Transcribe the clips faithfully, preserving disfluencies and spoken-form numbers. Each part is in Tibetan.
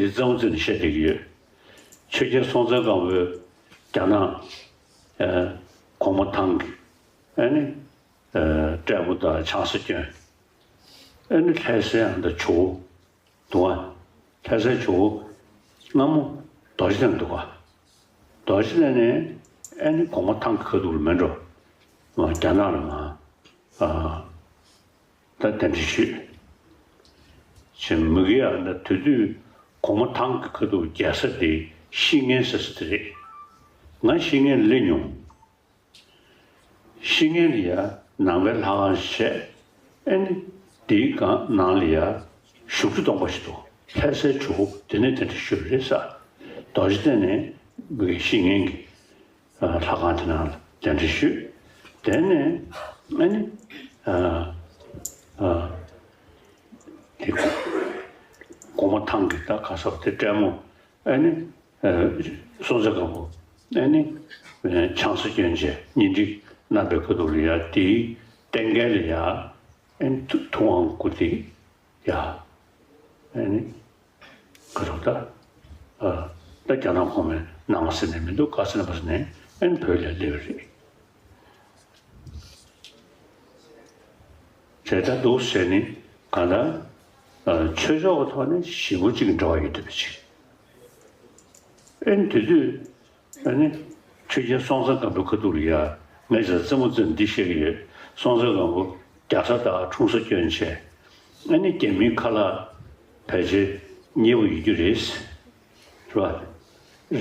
དེ་རྩེད་མོ་རྩེ་ནས་བཤད་བསྡད་ཀྱི་ཡོད། ཆོས་རྒྱལ་སྲོང་བཙན་སྒམ་པོས་རྒྱ་ནག་ཨ་གོང་མ་ཐང་གི་ཨ་ནི་ཨ་སྤྲད་མོ་དང་ཆང་ས་བསྐྱོན། ཨ་ནི་ལྷ་སའི་ཨ་མདའ་ཇོ་བོ་འདུག་ག་ལྷ་སའི་ཇོ་བོ་སྔ་མོ་རྡོ་རྗེ་གདན་འདུག་ག་རྡོ་རྗེ་གདན་ནས་ཨ་ནི་གོང་མ་ཐང་གི་ཁ་ཐུག་ལ་མེད་འགྲོ། མ་རྒྱ་ནག་ལ་མ་ཨ་ད་གདན་འདྲེན་ཞུས། ཅེས་མི་གི་ཨ་ན་དེ་དུས་གོང་མ་ཐང་གི་ཁ་ཐུག་རྒྱལ་ས་དེ་བཤེས་གཉེན་ཟེར་ས་དེ་རེད། ང་བཤེས་གཉེན་ལ་སླེབས་མྱོང་། བཤེས་གཉེན་ལ་ཡ་ནང་པའི་ལྷ་ཁང་བྱས། ཨ་ནི་དེའི་སྒང་ནང་ལ་ཡ་བཞུགས་ཁྲི་སྟོང་པ་ཞིག་འདུག་ལྷ་སའི་ཇོ་བོ་དེ་ནས་གདན་འདྲེན་ཞུས་པ་རེད་ས། རྡོ་རྗེ་གདན་ནས་མི་གི་བཤེས་གཉེན་གྱི་ལྷ་ཁང་དེ་ནང་ལ་གདན་འདྲེན་ཞུས། དེ་ནས་ཨ་ནི་ཨ་ཨ་དེ་གོང་མ་ཐང་གི་ད་ག་ས་དེ་སྤྲད་མོ་ཨ་ནི་ཨ་སྲོང་བཙན་སྒམ་པོ་ཨ་ནི་ཨ་ཆང་ས་བསྐྱོན་བྱས་གཉེན་སྒྲིག་གནང་པའི་ཁ་ཐུག་ལ་ཡ་དེའི་རྟེན་སྐལ་ལ་ཡ་ཨ་ནི་ཐུ་ཐུབ་དབང་སྐུ་དེ་ཡ་ཨ་ནི། ག་རུ་ད། ཨ། ད་རྒྱ་ནག་གོང་མའི་ནང་ཟེར་ནས་མི་འདུག་ག་ཟེར་ནས་པ་ཟེར་ནས་ཨན་བོད་ལ་སླེབས་རེད། བྱས་ད་འདུག་ཟེར་ནས་ག་ལ། ཨ། ཆོས་ཕྱོགས་ཀྱི་ཐོག་ནས་ཞེ་པོ་ཅིག་འབྲེལ་བ་ཡོད་འདུག་པ་ཅིག་ཨན་དེ་དུས། ཨ་ནི། ཆོས་རྒྱལ་སྲོང་བཙན་སྒམ་པོའི་ཁ་ཐུག་ལ་ཡ། ངས་ཟེར་རྩེད་མོ་རྩེ་འདི་བཤད་ཀྱི་ཡོད། སྲོང་བཙན་སྒམ་པོ་རྒྱ་བཟའ་དང་འཁྲུངས་ས་སྐྱོན་བྱས། ཨ་ནི་རྒྱ་མིའི་ཁ་ལག་ཕལ་ཆེར་མཉེས་པོ་ཡོད་རྒྱུ་རེད། རེད་པ།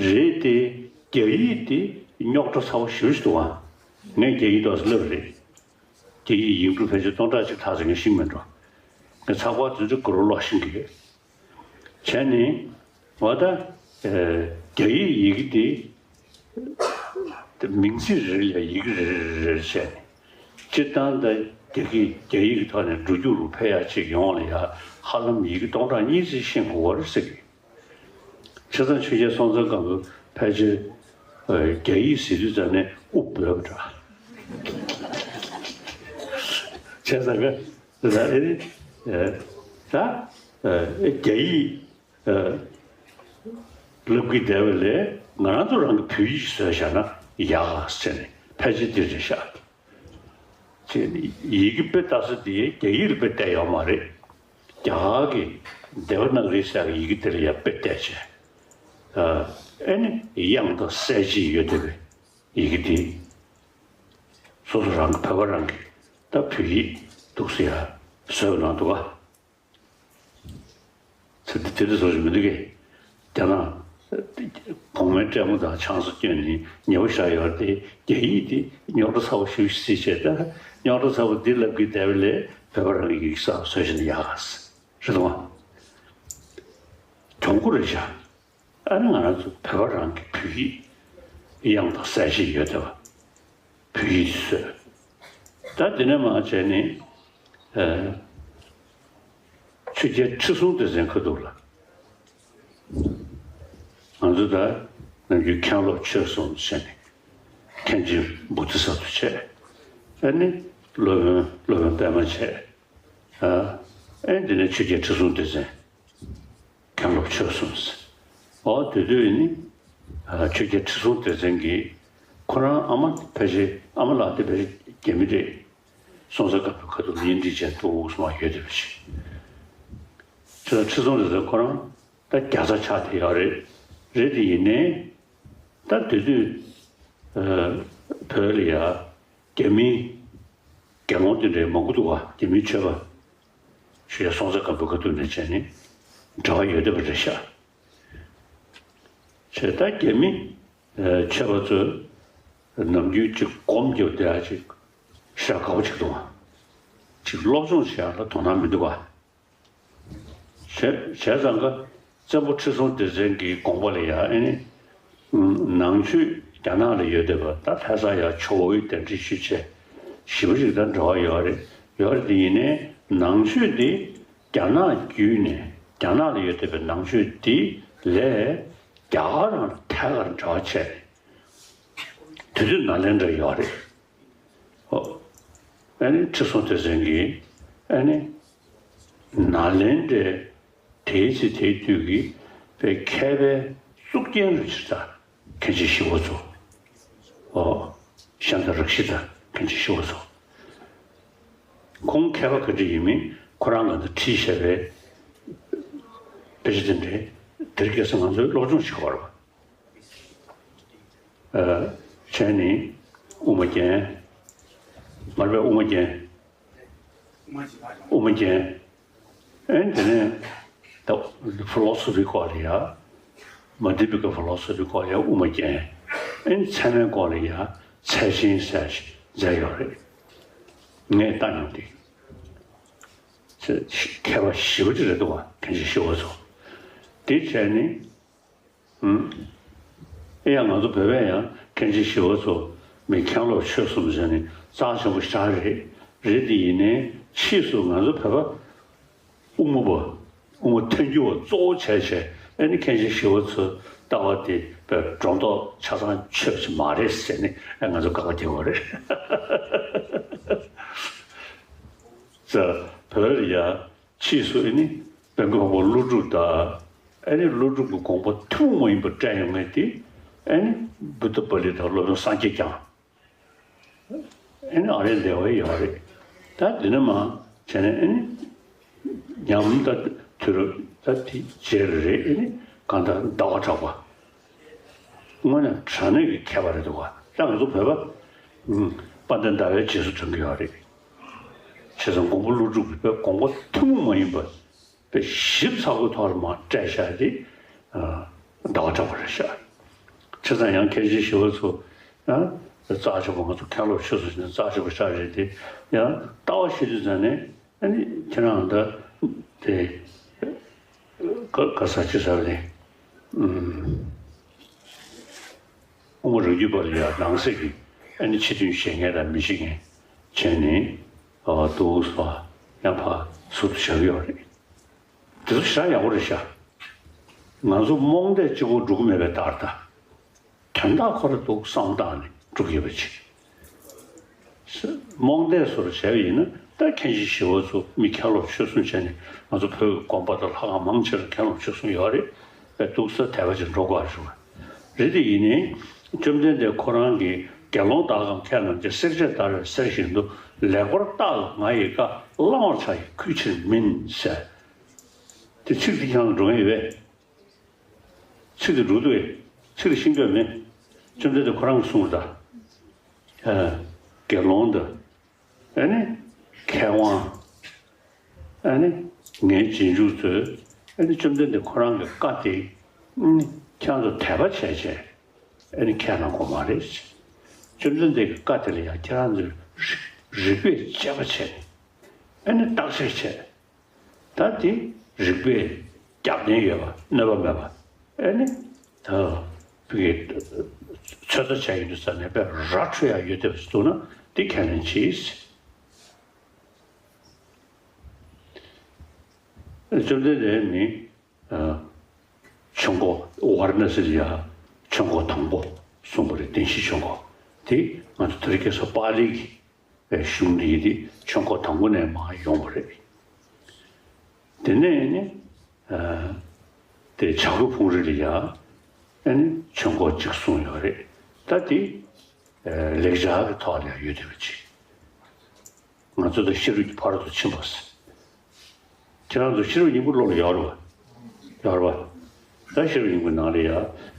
རེད་དེ། རྒྱ་ཡིག་དེ་རྙོག་དྲ་ཚ་བོ་ཞེ་པོ་ཞིག་འདུག་ཨ། ངས་རྒྱ་ཡིག་ཏོག་ཙམ་བསླབས་རེད། རྒྱ་ཡིག་ཡིག་འབྲུ་ཕལ་ཆེར་སྟོང་ཕྲག་གཅིག་ལྷག་ཙམ་ངས་ཤེས་མེད་འགྲོ། ངས་ཚགས་པར་དེ་ཚོ་གུ་རུ་ཀློག་ཤེས་ཀྱི་ཡོད། བྱས་ནས་འོ་ད། ཨེ། རྒྱ་ཡིག་ཡི་གེ་དེ་མིང་ཚིག་རེ་རེ་ལ་ཡི་གེ་རེ་རེ་རེ་རེ་བྱས་ནས་སྤྱིར་བཏང་ད་རྒྱ་གི་རྒྱ་ཡིག་གི་ཐོག་ནས་འགྲོ་རྒྱུག་རུ་ཕེབས་ཡག་ཅིག་ཡོང་ལ་ཡ་ཧ་ལམ་ཡི་གེ་སྟོང་ཕྲག་གཉིས་ཙམ་ཤེས་དགོས་པ་རེད་ཟེར་གི། བྱས་ཙང་ཆོས་རྒྱལ་སྲོང་བཙན་སྒམ་པོ་ཕལ་ཆེར་ཨེ། རྒྱ་ཡིག་ཟེར་དུས་ཙམ་ནས་དབུ་འབོད་པ་འདྲ། བྱས་ཙང་ག་ད་ཨེ་ནི། ཨེ། ད། ཨེ། རྒྱ་ཡིག་ཨེ། བསླབ་ཀྱི་བསྡད་པ་ལས་ང་རང་ཚོ་རང་གི་བོད་ཡིག་བཟོས་བཞག་ན་ཡག་ཟེར་ནས་ཕལ་ཆེར་འདི་རེད་ཤག་ཅེས་ནི་ཡི་གེ་དཔེ་ལྟ་ས་དེ་རྒྱ་ཡིག་ལ་དཔེ་བལྟས་ཡོད་མ་རེད། རྒྱ་གར་གྱི་དེ་ཝ་ན་ག་རི་ཟེར་ཡག་གི་ཡི་གེ་དེ་ལ་ཡང་དཔེ་བལྟས་བྱས། ཨེ་ནི་དབྱངས་དང་གསལ་བྱེད་ཡོད་བསྡད་པའི་ཡི་གེ་དེ། སོ་སོ་རང་གི་བོད་པ་རང་གི་ད་བོད་ཡིག་འདུག་ཟེར་ཡ་བཟོས་གནང་འདུག་ག་ཚེ་འདི་དེ་འདྲ་བཟོ་ཞིག་མི་འདུག་གས། རྒྱ་ནག་གོང་མའི་སྤྲད་མོ་དང་ཆང་ས་བསྐྱོན་ནས་ཉེ་པོ་བཞག་ཡོད་རེད་དེ། རྒྱ་ཡིག་དེ་རྙོག་དྲ་ཚ་བོ་ཞེ་པོ་ཞིག་བརྩིས་བྱས། ད་རྙོག་དྲ་ཚ་བོ་འདི་ལབ་ཀྱི་བསྡད་པ་ལས་བོད་པ་རང་གི་ཡིག་གསར་བཟོས་བཞིན་ཡག་ག་རེད་འདུག་ག་གྱོང་པོ་རེད་ཤག་ཨ་ནི་ང་རང་ཚོ་བོད་པ་རང་གི་བོད་ཡིག་དབྱངས་དང་གསལ་བྱེད་ཡོད་བསྡད་པ། བོད་ཡིག་བཟོས། ད་དེ་ནས་མར་བྱས་ནས། ཨ། ཆོས་རྒྱལ་ཁྲི་སྲོང་ལྡེ་བཙན་ཁ་ཐུག་ལ། ང་ཚོ་ད་ནམ་རྒྱུན་མཁན་སློབ་ཆོས་གསུམ་བྱས་ནས་མཁན་ཆེན་བོ་དྷི་ས་ཏྭ་བྱས། ཨ་ནི་སློབ་དཔོན་སློབ་དཔོན་པད་མ་བྱས། ཨ། ཨེ་འདི་ནས་ཆོས་རྒྱལ་ཁྲི་སྲོང་ལྡེ་བཙན། མཁན་སློབ་ཆོས་གསུམ་ཟེར། འོ་དེ་དུས་ནི། ཨ། ཆོས་རྒྱལ་ཁྲི་སྲོང་ལྡེ་བཙན་གྱིས་ཁོ་རང་ཨ་མ་ཕལ་ཆེར་ཨ་མ་ལགས་དེ་ཕལ་ཆེར་རྒྱ་མི་རེད། སྲོང་བཙན་སྒམ་པོའི་ཁ་ཐུག་གཉེན་སྒྲིག་བྱས་འདུག་སེ་མར་ཡོད་བསྡད་པ་ཞིག་ཁྲི་ཁྲི་སྲོང་ལྡེ་བཙན་ཁོ་རང་ད་རྒྱ་བཟའ་ཆགས་བསྡད་ཡོད་རེད། རེད་དེ་ཡིན་ནའི། ད་དེ་དུས། ཨ། བོད་ལ་ཡ། རྒྱ་མིའི་དགེ་སློང་དེ་འདྲའི་མང་པོ་འདུག་ག་རྒྱ་མིའི་ཆོས་པ། ཆོས་རྒྱལ་སྲོང་བཙན་སྒམ་པོའི་སྐབས་དུས་ནས་བྱས་ནས་འབྲེལ་བ་ཡོད་བསྡད་པ་རེད་ཤག་བྱས་ད་རྒྱ་མི་ཆོས་པ་ཚོས་ནམ་རྒྱུན་ཅིག་སྒོམ་རྒྱབ་བསྡད་ཡ་ཅིག་ཞེ་དྲག་དགའ་པོ་ཅིག་འདུག་ག་ཅིག་སློབ་སྦྱོང་བྱེད་ཡ་ལ་དོ་སྣང་མི་འདུག་ག་བྱས་བྱས་ཙང་ཀ་བཙན་པོ་ཁྲི་སྲོང་ལྡེ་བཙན་གྱི་དགོངས་པ་ལ་ཡ་ཨེ་ནི། ནང་ཆོས་རྒྱ་ནག་ལ་ཡོད་བསྡད་པ་ད་ལྷ་ས་ཡ་ཇོ་བོའི་གདན་འདྲེན་ཞུས་བྱས་ཞེ་པོ་ཅིག་དང་འབྲེལ་བ་ཡོད་རེད། ཡོད་རེད་དེ་ཡིན་ནའི་ནང་ཆོས་དེ་རྒྱ་ནག་བརྒྱུད་ནས་རྒྱ་ནག་ལ་ཡོད་བསྡད་པའི་ནང་ཆོས་དེ་ལས་རྒྱ་གར་རང་ལ་ཐད་ཀར་འབྲེལ་བ་བྱས་ནས་དེ་དུས་ནཱ་ལེནྡྲ་ཡོད་རེད། ཨོ། ཨ་ནི་ཁྲི་སྲོང་ལྡེ་བཙན་གྱིས་ཨ་ནི་ནཱ་ལེནྡྲའི་དེའི་ཚེ་དེའི་དུས་ཀྱི་ པའི་མཁས་པའི་གཙུག་རྒྱན་རུ་ཕྱིར་དང་མཁན་ཆེན་ཞི་བ་འཚོ། ཨོ། ཤཱནྟ་རཀྵི་ཏ་མཁན་ཆེན་ཞི་བ་འཚོ། ཁོང་མཁས་པ་ག་འདྲ་ཡིན་མིན་ཁོ་རང་ལ་ད་བྲིས་བཞག་པའི་དཔེ་ཆ་དེ་འདྲའི་དེར་སྐྱེས་ས་ང་ཚོའི་སློབ་སྦྱོང་བྱེད་དགོས་རེད་པ། ཨ། མཆན་ནི། དབུ་མ་རྒྱན། མར་པའི་དབུ་མ་རྒྱན། དབུ་མ་རྒྱན། ཨེ་དེ་ནས་ད་ཕི་ལོ་སོ་ཕི་སྐོར་ལ་ཡ། མ་ཏི་པི་ཀ་ཕི་ལོ་སོ་ཕི་སྐོར་ལ་ཡ་དབུ་མ་རྒྱན། ཨེ་ཚད་མའི་སྐོར་ལ་ཡ་ཚད་ཆེན་ཟེར་ཞིག་མཛད་ཡོད་རེད། ངས་ལྟ་མྱོང་དེ། མཁས་པ་ཞེ་པོ་ཅིག་རེད་འདུག་པ། མཁན་ཆེན་ཞི་བ་འཚོ། དེ་བྱས་ནས། ཨུམ། ཨེ་ཡ་ང་ཚོ་བོད་པས་ཡང་མཁན་ཆེན་ཞི་བ་འཚོ་མི་མཁན་སློབ་ཆོས་གསུམ་ཟེར་ནས་རྩ་ཆེན་པོ་ཞེ་དྲག་རེད། རེད་དེ་ཡིན་ནའི་ཕྱིས་སུ་ང་ཚོ་བོད་པ་དབུ་མ་པ། དབུ་མ་ཐལ་འགྱུར་བ་གཙོ་བོ་བྱས་བྱས་ཨེ་ནི་མཁན་ཆེན་ཞི་བ་འཚོའི་ལྟ་བ་དེ་བས་སྒྲོ་འདོགས་ཆ་ཚང་ཆོད་ཀྱི་མ་རེད་ཟེར་ནས་ཨེ་ང་ཚོ་དགག་པ་རྒྱག་དགོས་རེད། ཙ་བོད་ལ་ཡ། ཕྱིས་སུ་ཨེ་ནི་བོན་གྱི་བོན་པོ་ཀླུ་སྒྲུབ་དང་། ཨེ་ནི་ཀླུ་སྒྲུབ་ཀྱི་དགོངས་པ་ཐུན་མོང་མ་ཡིན་པ་བཀྲལ་ཡོང་མཁན་དེ། ཨེ་ནི་བུདྡྷ་པཱ་ལི་དང་སློབ་དཔོན་སངས་རྒྱས་བསྐྱངས། ཨེ་ནི་ཨ་རེ་འདས་པ་ཡོད་རེད། ད་འདི་ནས་མར་བྱས་ནས་ཨེ་ནི་ཉམས་ད་དུས་རབས་ད་དེ་རྗེས་ལ་རེད། ཨེ་ནི་གང་ལྟར་ཟླ་བ་གྲགས་པ། དངོས་གནས་དྲང་གནས་ཀྱི་མཁས་པ་རེད་འདུག་ག་ད་ང་ཚོ་བོད་པ། ཨུམ། དཔལ་ལྡན་ཟླ་བའི་རྗེས་སུ་འབྲང་གི་ཡོད་རེད། བྱས་ཙང་མགོན་པོ་ཀླུ་སྒྲུབ་ཀྱི་དགོངས་པ་ཐུན་མོང་མ་ཡིན་པ། དཔེ་ཞིབ་ཚགས་པོའི་ཐོག་ལ་མར་བཀྲལ་བཞག་དེ། ཨ། ཟླ་བ་གྲགས་པ་རེད་ཤག་བྱས་ཙང་ཡང་མཁན་ཆེན་ཞི་བ་འཚོ། ཨ། རྩ་ཆེན་པོ་ང་ཚོ་མཁན་སློབ་ཆོས་གསུམ་ནས་རྩ་ཆེན་པོ་ཞེ་དྲག་རེད་དེ། ཡང་ལྟ་བ་བཤད་དུས་ཙང་ནས། ཨ་ནི་ཁྱེད་རང་ད་དེ་ག་ག་ས་ཅི་ཟེར་ནས། ཨུམ། དབུ་མ་རང་རྒྱུད་པ་ལ་ཡང་ནང་གསེས་ཀྱི་ཨ་ནི་ཕྱི་དོན་བཤད་མཁན་དང་མི་བཤད་མཁན་བྱས་ནས། ཨ། འདུག་སེ་ཡང་ཕར་ཟུར་དུ་བཞག་གི་ཡོད་རེད། དེ་ཚོ་ཞེ་དྲག་ཡག་པོ་རེད་ཤག་ང་ཚོ་རྨོངས་དད་གཅིག་པོ་འགྲོ་གི་མེད་པའི་རྟགས་རེད་ད། དོན་དག་ཁོ་རང་འདུག་བསམ་བཏང་ནས་འགྲོ་གི་ཡོད་པ་ཅིག་རྨོངས་དད་བཟོ་འདྲ་བྱས་པ་ཡིན་ན། ད་མཁན་ཆེན་ཞི་བ་འཚོ་མི་མཁན་སློབ་ཆོས་གསུམ་བྱས་ནས་ང་ཚོ་བོད་ཀྱི་དགོན་པ་དང་ལྷ་ཁང་མང་ཆེ་ལ་མཁན་སློབ་ཆོས་གསུམ་ཡོད་རེད། དཔེ་འདུག་སེ་དད་པ་ཅིག་འགྲོ་དགོས་རེད་བ། རེད་དེ་ཡིན་ནའི་བཅོམ་ལྡན་འདས་ཁོ་རང་གིས་དགེ་སློང་དག་གམ་མཁས་རྣམས་ཀྱིས། བསྲེགས་བཅད་བརྡར་བའི་གསེར་བཞིན་དུ། ལེགས་པར་བརྟགས་ལ་ང་ཡི་བཀའ། བླང་བར་བྱ་ཡི་གུས་ཕྱིར་མིན་ཟེར། དེ་ཚིག་དེ་ཁྱེད་རང་འགྲོ་མཁན་ཡོད་པས། ཚིག་དེ་འགྲོ་འདུག་གས། ཚིག་དེ་ཤེས་ཀྱི་ཡོད་མེད། བཅོམ་ལྡན་འདས་ཁོ་རང་གིས་གསུངས་པ་ད། ཨ། དགེ་སློང་དང་། ཨ་ནི་མཁས་དབང་། ཨ་ནི་ངའི་རྗེས་འཇུག་ཚོས། ཨ་ནི་བཅོམ་ལྡན་འདས་ཁོ་རང་གི་བཀའ་དེ། ཨ་ནི་ཁྱེད་རང་ཚོ་དད་པ་བྱས་བྱས། ཨ་ནི་ཁས་བླངས་དགོས་མ་རེད། བཅོམ་ལྡན་འདས་ཀྱི་བཀའ་དེ་ལ་ཡང་ཁྱེད་རང་ཚོས་རིགས་རིགས་པས་དཔྱད་པ་བྱས་ནས། ཨ་ནི་བརྟག་དཔྱད་བྱས། ད་དེ་རིགས་པས་རྒྱབ་རྟེན་ཡོད་པ། གནོད་པ་མེད་པ། ཨེ་ནི་ད་བུ་གའི་ཚོད་ལྟ་བྱ་ཡི་འདུག་ས་ནས་དཔེ་ར་འཕྲོད་ཡག་ཡོད་བསྡད་པ་ཞིག་འདུག་ན་དེ་ཁས་ལེན་གྱིས། བཅོམ་ལྡན་འདས་ནི། ཨ། ཆོས་འཁོར་ཝཱ་ར་ཎ་སི་ལ་ཡ་ཆོས་འཁོར་དང་པོ་གསུངས་པ་རེད། བདེན་བཞིའི་ཆོས་འཁོར་དེ་ང་ཚོ་དེ་རིང་ཁ་སང་པཱ་ལི་གི་གཞུང་འདི་ཡི་དེ་ཆོས་འཁོར་དང་པོ་ནས་མར་ཡོང་བ་རེད། དེ་ནས་ནི། ཨ། དེ་བྱ་རྒོད་ཕུང་རི་ལ་ཡ། ཨ་ནི་ཆོས་འཁོར་གཅིག་གསུངས་ཡོད་རེད། ད་དེ། ཨ། ལེགས་སྦྱར་གྱི་ཐོག་ལ་ཡ་ཡོད་བསྡད་པ་ཅིག་ང་ཚོ་དང་ཤེས་རབ་ཀྱི་ཕ་རོལ་ཏུ་ཕྱིན་པ་ཟེར། ཁྱེད་རང་ཚོ་ཤེས་རབ་སྙིང་པོ་བློ་ལ་ཡོད་རེད་པ། ཡོད་རེད་པ། ད་ཤེས་རབ་སྙིང་པོའི་ནང་ལ་ཡ།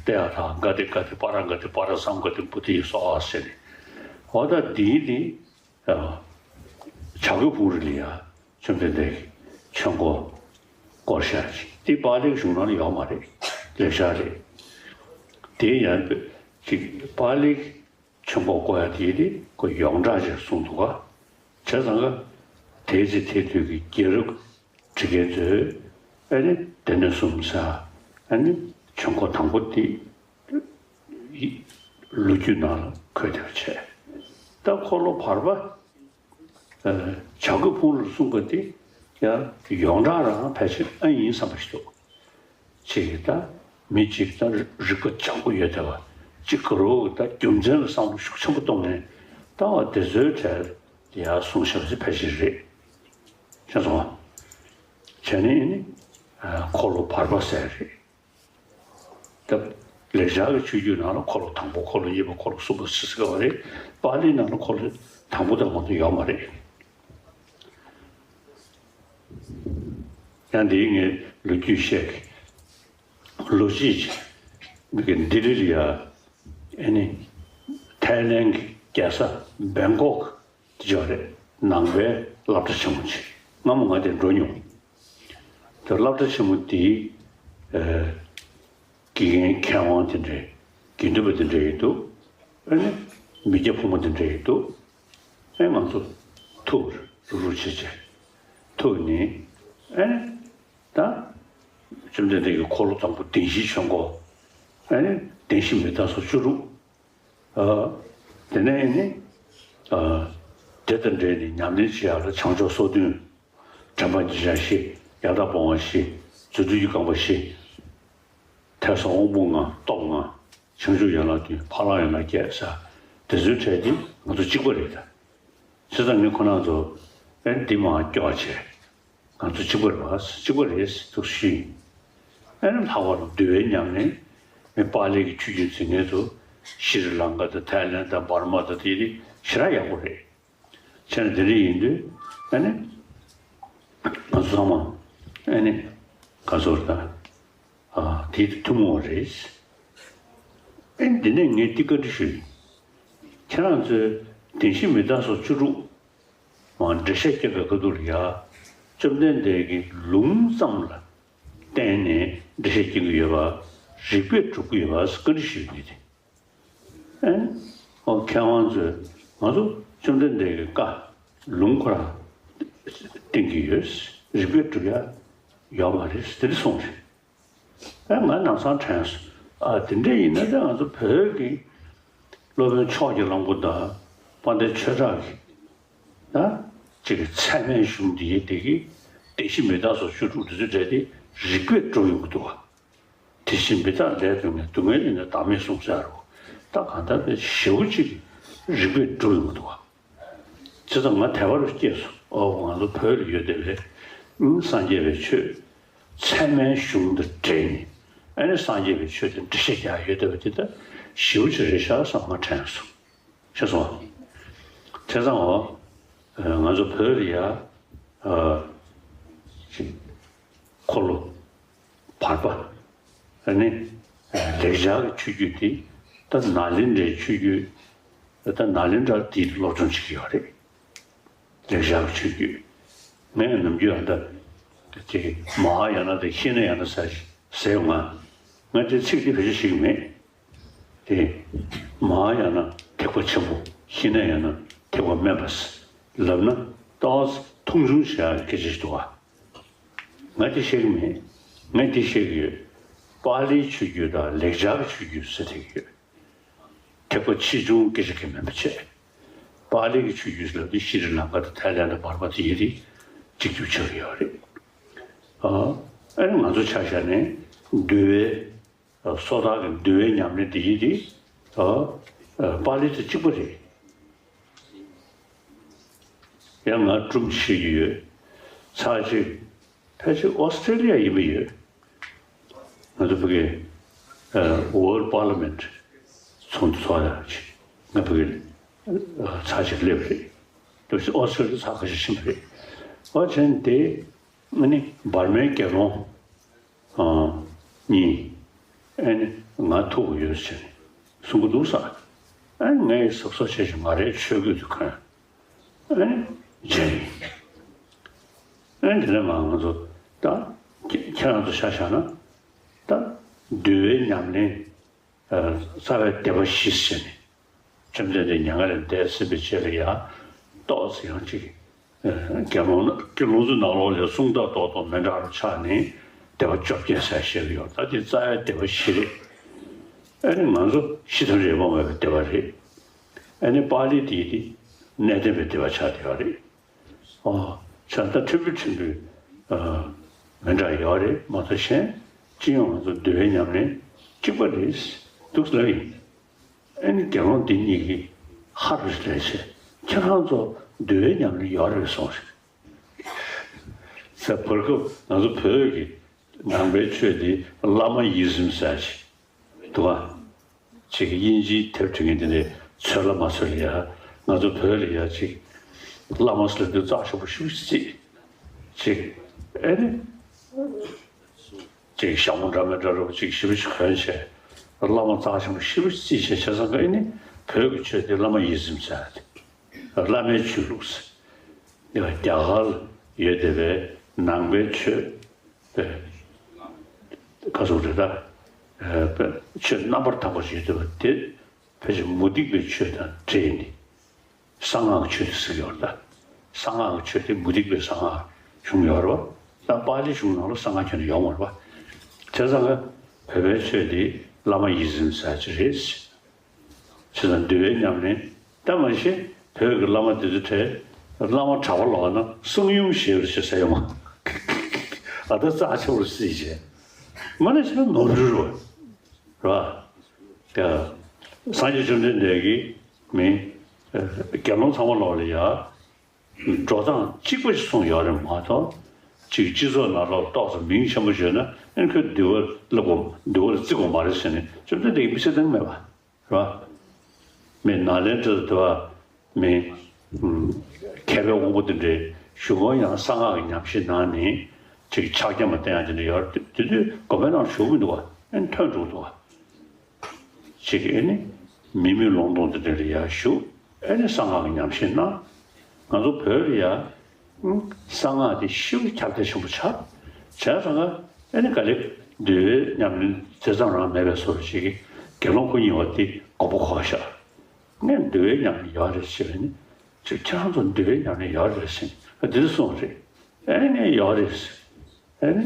ཏདྱ་ཐཱ་ག་ཏེ་ག་ཏེ་པཱ་ར་ག་ཏེ་པཱ་ར་སཾ་ག་ཏེ་བོ་དྷི་སྭཱ་ཧཱ་ཟེར་ནས། འོ་ད་འདིའི་ནི། ཨ། བྱ་རྒོད་ཕུང་རི་ལ་ཡ་བཅོམ་ལྡན་འདས་ཀྱིས་ཆོས་འཁོར་བསྐོར་བཞག་ཅིག་དེ་པཱ་ལིའི་གཞུང་ནང་ལ་ཡོད་མ་རེད། ལེགས་སྦྱར་རེད། དེ་ཡང་ཅིག་པཱ་ལིའི་ཆོས་འཁོར་བསྐོར་ཡ་དེ་དེ་ཁོ་ཡོངས་གྲགས་ཅིག་གསུངས་འདུག་ག་བྱས་ཙང་ཀ་དེའི་ཚེ་དེ་དུས་ཀྱི་རྒྱལ་རབས་བྲིས་མཁན་ཚོས་ཨ་ནི་སྡེ་སྣོད་གསུམ་ཟེར། ཨ་ནི་ཆོས་འཁོར་དང་པོ་དེ་ལོ་རྒྱུས་ནང་ལ་འཁོད་བསྡད་པ་བྱས། ད་འཁོར་ལོ་བར་པ། ཨ། བྱ་རྒོད་ཕུང་རིར་གསུངས་པ་དེ་ཡང་ཡོངས་གྲགས་རང་ཕལ་ཆེར་ཨ་ཡིན་བསམ་པ་ཞིག་འདུག་གཅིག་གིས་ད་མི་གཅིག་ད་རིག་པ་སྤྱང་པོ་ཡོད་བསྡད་པ་གཅིག་ག་རུ་ད་རྒྱུ་མཚན་ལ་བསམ་བློ་ཤུགས་ཆེན་པོ་གཏོང་ནས་ད་བ་དེ་ཚོའི་གྲས་ཡར་གསུངས་བཞག་པ་ཕལ་ཆེར་རེད། ཤེས་སོང་ང་། བྱས་ནས་ཨ་ནི་འཁོར་ལོ་བར་པ་ཟེར་རེད། ལེགས་སྦྱར་གྱི་ཆོས་བརྒྱུད་ནང་ལ་འཁོར་ལོ་དང་པོ་འཁོར་ལོ་གཉིས་པ་འཁོར་ལོ་གསུམ་པ་ཟེར་གྱི་ཡོད་རེད། པཱ་ལིའི་ནང་ལ་འཁོར་ལོ་དང་པོ་དང་མ་གཏོགས་ཡོད་མ་རེད། ཡང་འདིའི་ངས་ལོ་རྒྱུས་བཤད་ཀྱི། ལོ་གཅིག་ཅིག་མི་གི་ལྡི་ལི་ལ་ཡ། ཨེ་ནི། ཐའི་ལེན་གྱི་རྒྱལ་ས་བེང་ཀོག་དེ་ཅིག་རེད། ནང་པའི་སློབ་གྲྭ་ཆེན་མོ་ཅིག་སྔ་མོ་ང་དེར་འགྲོ་མྱོང་། དེ་སློབ་གྲྭ་ཆེན་མོ་དེའི་ཨེ། དགེ་རྒན་མཁས་དབང་དེ་འདྲའི་དགེ་འདུན་པ་དེ་འདྲ་ཡོད་འདུག་ཨེ་ནི། མི་སྐྱ་ཕོ་མོ་དེ་འདྲ་ཡོད་འདུག་ཨེ་ང་ཚོ་ཐུག་རུག་རུག་བྱེད་བྱེད་ཐུག་ནི་ཨེ་ནི། ད། བཅོམ་ལྡན་འདས་ཀྱི་འཁོར་ལོ་དང་པོ་བདེན་བཞིའི་ཆོས་འཁོར། ཨེ་ནི། བདེན་བཞི་མི་རྟག་སོགས་བཅུ་དྲུག་ཨ། དེ་ནས་ཨེ་ནི། ཨ། དེ་དང་འབྲེལ་ནས་ཉམས་ལེན་བྱེད་ཡག་ལ་བྱང་ཕྱོགས་སོ་བདུན། དྲན་པ་ཉེར་བཞག་བཞི། ཡང་དག་སྤོང་བ་བཞི། རྫུ་འཕྲུལ་གྱི་རྐང་པ་བཞི། ཐོས་བསམ་དབང་པོ་ལྔ། སྟོབས་ལྔ། བྱང་ཆུབ་ཡན་ལག་བདུན། འཕགས་ལམ་ཡན་ལག་བརྒྱད་ཟེར། དེ་ཚོའི་གྲས་དེ་ང་ཚོ་གཅིག་པ་རེད་ད། བྱས་ཙང་ངས་ཁོ་རང་ཚོ་ཨེ་འདི་མར་སྐྱོར་བྱས། ང་ཚོ་གཅིག་པ་རེད་པ། གཅིག་པ་རེད་ཟེར་ཞུས་ཡིན། ཨེ་ནི་ལྷག་པར་དུ་འདུལ་བའི་ཉམས་ལེན། མི་པཱ་ལི་གི་ཆོས་བརྒྱུད་འཛིན་མཁན་ཚོ་ཤྲི་ལང་ཀ་དང་ཐའི་ལེན་དང་འབར་མ་དང་དེ་རིགས་ཞེ་དྲག་ཡག་པོ་རེད། བྱས་ན་དེ་འདྲ་ཡིན་དུས་ཨ་ནི། ང་ཚོ་ཚང་མ་ཨ་ནི་ག་ཚོད་རེད་ད། ཨ། དེ་ཐུན་མོང་རེད། ཨ་ནི་འདི་ནས་ངས་འདི་བཀའ་འདྲི་ཞུ་ཡིན། ཁྱེད་རང་ཚོས་བདེན་བཞི་མི་རྟག་སོགས་བཅུ་དྲུག་མར་འགྲེལ་བཤད་རྒྱབ་པའི་ཁ་ཐུག་ལ་ཡ། བཅོམ་ལྡན་འདས་ཀྱི་ལུང་ཙམ་ལ་བརྟེན་ནས་འགྲེལ་བཤད་རྒྱག་གི་ཡོད་པ། རིགས་པས་སྒྲུབ་ཀྱི་ཡོད་པ་བཀའ་འདྲི་ཞུ་ཡིན་ཏེ། ཨེ། ཨོ་མཁས་དབང་ཚོས་ང་ཚོ་བཅོམ་ལྡན་འདས་ཀྱི་བཀའ་ལུང་ཁོ་རང་བསྟན་གྱི་ཡོད། རིགས་པས་སྒྲུབ་ཡ་ཡོད་མ་རེད་དེ་འདྲ་གསུངས་རེད། ཨེ་ང་ནང་སང་དྲན་སོང་། ཨ་དེ་འདྲ་ཡིན་ན་ད་ང་ཚོ་བོད་ཀྱི་སློབ་དཔོན་ཕྱོགས་ཀྱི་གླང་པོ་དང་དཔལ་ལྡན་ཆོས་གྲགས་ཀྱི་ད་ཅིག་གི་ཚད་མའི་གཞུང་འདི་དེ་གི་བདེན་བཞི་མི་རྟག་སོགས་བཅུ་དྲུག་དེ་ཚོའི་གྲས་དེ་རིགས་པས་སྒྲུབ་ཡོང་གི་འདུག་བ། དེ་བཞིན་མི་རྟག་ལས་སྡུག་བསྔལ། སྡུག་བསྔལ་ནི་བདག་མེད་གསུངས་ཟེར་རོ། ད་གང་ལྟར་དཔེ་ཞེ་པོ་ཅིག་རིགས་པས་སྒྲུབ་ཡོང་གི་འདུག་བ། བྱས་ཙང་ང་དད་པ་རུ་སྐྱེས་སོང་། ཨོ་ང་ཚོ་བོད་ལ་ཡོད་བསྡད་པའི་ཨང་སངས་རྒྱས་པའི་ཆོས་ཚད་མའི་གཞུང་དང་འབྲེལ་ནས་ཨ་ནི་སངས་རྒྱས་པའི་ཆོས་དེ་འགྲེལ་བཤད་རྒྱག་ཡོད་བསྡད་པ་དེ་ད་ཞེ་པོ་ཅིག་རེད་ཤག་བསམ་ང་དྲན་སོང་། ཤེས་སོང་། བྱས་ཙང་འོ། ང་ཚོ་བོད་ལ་ཡ། ཅིག་འཁོར་ལོ་བར་པ། ཨ་ནི། ལེགས་སྦྱར་གྱི་ཆོས་བརྒྱུད་དེ། ད་ནཱ་ལེནྡྲའི་ཆོས་བརྒྱུད། ད་ནཱ་ལེནྡྲ་དེའི་སློབ་སྦྱོང་བྱེད་ཀྱི་ཡོད་རེད། ལེགས་སྦྱར་གྱི་ཆོས་བརྒྱུད། ངས་ནམ་རྒྱུན་ཨ་ད། དེ་མ་ཧཱ་ཡ་ན་དང་ཤི་ན་ཡ་ན་ཟེར་ཟེར་ཡོང་ང་། ང་དེ་ཚིག་དེ་བེད་སྤྱོད་བྱེད་ཀྱི་མེད། དེ། མ་ཧཱ་ཡ་ན་ཐེག་པ་ཆེན་པོ། ཤི་ན་ཡ་ན་ཐེག་པ་དམན་པ། ལབ་ན་ཏོག་ཙམ་མཐོང་ཆུང་བྱེད་ཡག་སྐད་ཆ་ཞིག་འདུག་བ། ང་དེ་བཤད་ཀྱི་མེད། ངས་དེ་བཤད་ཀྱི་ཡོད། པཱ་ལིའི་ཆོས་བརྒྱུད་དང་ལེགས་སྦྱར་གྱི་ཆོས་བརྒྱུད་ཟེར་བསྡད་ཀྱི་ཡོད། ཐེག་པ་ཆེ་ཆུང་སྐད་ཆ་གང་ཡང་མིན་པ་བྱས། པཱ་ལི་གི་ཆོས་བརྒྱུད་ཟེར་བ་དེ་ཤྲི་ལང་ཀ་དང་ཐའི་ལན་དང་འབར་མ་དེ་ཡིན་རེད། གཅིག་གྱུར་ཆགས་ཀྱི་ཡོད་རེད། ཨ། ཨ་ནི་ང་ཚོ་ཆ་བཞག་ནས་འདུལ་བའི་སོ་ཐར་གྱི་འདུལ་བའི་ཉམས་ལེན་དེ་ཡིན་ཏེ། ཨ། པཱ་ལི་དང་གཅིག་པ་རེད། ཡང་ང་སྒྲུང་བཤད་ཀྱི་ཡོད། ཚར་གཅིག་ཕལ་ཆེར་ཨོ་སི་ཀྲེ་ལི་ཡ་ཡིན་པ་ཡོད། ང་ཚོ་ཕ་གི་World Parliament ཚོགས་འདུ་ཚོགས་ཡག་ཅིག་ང་ཕ་གི་ཚར་གཅིག་སླེབས་རེད། ཨོ་སི་ཀྲེ་ལི་ཡ་ཚར་ཁ་ཤས་ཕྱིན་པ་རེད། ཨོ་བྱས་ནས་དེ། ཨ་ནི་འབར་མའི་དགེ་སློང་། ཨ། གཉིས། ཨ་ནི་ང་ཐུག་གི་ཡོད་ཟེར་ནས་གསུང་གི་འདུག་ས། ཨ་ནི་ངས་གཟབ་གཟབ་བྱས་ཤིང་ང་རའི་ཆོས་གོས་དེ་གོན། ཨ་ནི་མཇལ་ཡིན། ཨ་ནི་དེ་ནས་མར་ང་ཚོ་ད་ཁྱེད་ཁྱེད་རང་ཚོ་ཆ་བཞག་ན་ད་འདུལ་བའི་ཉམས་ལེན། རྩ་བའི་སྡེ་པ་བཞི་ཟེར་ནས། བཅོམ་ལྡན་འདས་མྱ་ངན་ལས་འདས་ཟིན་པའི་རྗེས་ལ་ཡང་ཏོག་ཙམ་ཡང་ཅིག་དགེ་སློང་དགེ་སློང་ཚོའི་ནང་ལོགས་ལས་གསུང་སྟངས་ཏོག་ཏོག་མི་འདྲ་བ་ཆགས་ནས་སྡེ་པ་བཅོ་བརྒྱད་ཟེར་བཤད་ཀྱི་ཡོད། ད་དེ་རྩ་བའི་སྡེ་པ་བཞི་རེད། ཨ་ནི་ང་ཚོ་ཤི་དང་རེ་བ་མེད་པའི་སྡེ་པ་རེད། ཨ་ནི་པཱ་ལི་དེ་དེ་གནས་བརྟན་པའི་སྡེ་པ་ཆགས་བསྡད་ཡོད་རེད། ཨོ། ཆ་ད་ཕྲན་བུ་ཕྲན་བུ་ཨ་མི་འདྲ་ཡོད་རེད་མ་གཏོགས་གཞན་སྤྱི་ཡོངས་ང་ཚོ་འདུལ་བའི་ཉམས་ལེན་གཅིག་པ་རེད་འདུག་ལབ་ཡིན། ཨ་ནི་དགེ་སློང་འདི་གཉིས་ཀྱིས་ཧ་རུ་ལས་བྱས་ཁྱེད་རང་ཚོ་འདུལ་བའི་ཉམས་ལེན་ཡོད་རེད་གསུངས་རེད། ས་བར་སྐབས་ང་ཚོ་བོད་ཀྱི་ནང་པའི་ཆོས་འདི་བླ་མ་ཡིད་བཟུང་ཟེར་ཞིག་འདུག་ག་ཅིག་དབྱིན་ཇིའི་དེབ་འབྲི་མཁན་དེ་ནས་ཚོད་ལ་མ་ཚོད་ལ་ཡ། ང་ཚོ་བོད་ལ་ཡ་ཅིག་བླ་མ་ཟེར་དུས་རྩ་ཆེན་པོ་ཞེ་པོ་ཅིག་བརྩི། ཅིག་ཨེ་ནི། ཅིག་ཞྭ་མོ་འདྲ་མི་འདྲ་རོ་ཅིག་ཞེ་པོ་ཅིག་གོན་བྱས། བླ་མ་རྩ་ཆེན་པོ་ཞེ་པོ་ཅིག་བརྩི་བྱས་བྱས་ཙང་ཀ་ཨེ་ནི། བོད་ཀྱི་ཆོས་དེ་བླ་མ་ཡིད་བཟུང་ཟེར་ཏེ། བླ་མའི་ཆོས་ལུགས་ཟེར། རྒྱ་གར་ལ་ཡོད་བསྡད་པའི་ནང་པའི་ཆོས་པའི་ཁ་སོགས་རེད་ད། པའི་ཆོས་རྣམ་པར་དག་པ་ཞིག་ཡོད་བསྡད་པ་དེ་ཕལ་ཆེར་མུ་སྟེགས་པའི་ཆོས་དང་འདྲེས་ནས་གསང་སྔགས་ཀྱི་ཆོས་དེ་ཟེར་གྱི་ཡོད་རེད་ད། གསང་སྔགས་ཀྱི་ཆོས་དེ་མུ་སྟེགས་པའི་གསང་སྔགས་བྱུང་ཡོད་རེད་བ། ད་པཱ་ལི་གཞུང་ནང་ལ་གསང་སྔགས་ཁྱོན་ནས་ཡོད་མ་རེད་བ། བྱས་ཙང་ཀ་བོད་པའི་ཆོས་དེ་བླ་མ་ཡིད་བཟུང་ཟེར་ཅིག་རེད། བྱས་ཙང་འདུལ་བའི་ཉམས་ལེན་ད་མ་གཞི་བོད་ཀྱི་བླ་མ་དེ་ཚོ་གྲས་བླ་མ་གྲྭ་པ་ལོག་ན་གསུང་ཡུམ་ཞེས་པར་བྱེད་ས་ཡོད་མ། ཨ་ད་རྩ་ཆེ་བར་སྲིད་བྱས། མ་ནས་བྱས་ན་ནོར་འཁྲུལ་རེད་བ། རེད་བ། ཡ། སངས་རྒྱས་བཅོམ་ལྡན་འདས་ཀྱིས་མི་དགེ་སློང་ཚང་མ་ལོག་ལ་ཡ། འགྲོ་སྟངས་གཅིག་པ་ཞིག་གསུངས་ཡོད་རེད་མ་གཏོགས། གཅིག་སྤྱི་ཚོགས་ནང་ལོགས་ཏོག་ཙམ་མིང་ཆེན་པོ་བརྗོད་ན་ཨེ་ཁོས་འདུལ་བ་བསླབ་དགོས་འདུལ་བ་ལ་བརྩི་དགོས་མ་རེད་ཟེར་ནས་བཅོམ་ལྡན་འདས་ཀྱིས་མི་ཚེ་གཏན་མེད་པ་རེད་བ། མི་ནཱ་ལེནྡྲ་དུ་བ་མི་མཁས་པའི་དབང་པོ་དེ་འདྲའི་བཞུགས་སྒར་ཡང་གསང་སྔགས་ཀྱི་ཉམས་ཞིབ་གནང་ནས་ཅིག་ཕྱག་རྒྱ་མ་བསྟན་ཡང་དེ་འདྲ་ཡོད་རེད། དེ་དུས་དགོན་པའི་ནང་བཞུགས་མི་འདུག་བ། ཨེ་ཐོན་འགྲོ་འདུག་བ། ཅིག་ཨེ་ནི། མི་མེད་ལུང་སྟོང་དེ་འདྲ་ལ་ཡར་བཞུགས། ཨེ་ནི་གསང་སྔགས་ཀྱི་ཉམས་ཞིབ་གནང་། ང་ཚོ་བོད་ལ་ཡ། གསང་སྔགས་དེ་ཞེ་པོ་ཁྱབ་གདལ་ཆེན་པོ་ཆགས། བྱས་ཙང་ཀ་ཨེ་ནི་ག་ལེ། འདུལ་བའི་ཉམས་ལེན་དེ་ཙམ་རང་མེད་པའི་བཟོ་འདྲ་ཞིག་གིས་དགེ་སློང་སྐུ་ཉེ་བ་དེ་མགོ་པོ་འཁོར་བཞག་ངས་འདུལ་བའི་ཉམས་ལེན་ཡོད་རེད་ཟེར་བས་ནི། ཅིག་ཁྱེད་རང་ཚོ་འདུལ་བའི་ཉམས་ལེན་ཡོད་རེད་ཟེར་ནས་འདི་འདྲ་གསུངས་རེད། ཨེ་ནི་ངས་ཡོད་རེད་ཟེར། ཨེ་ནི།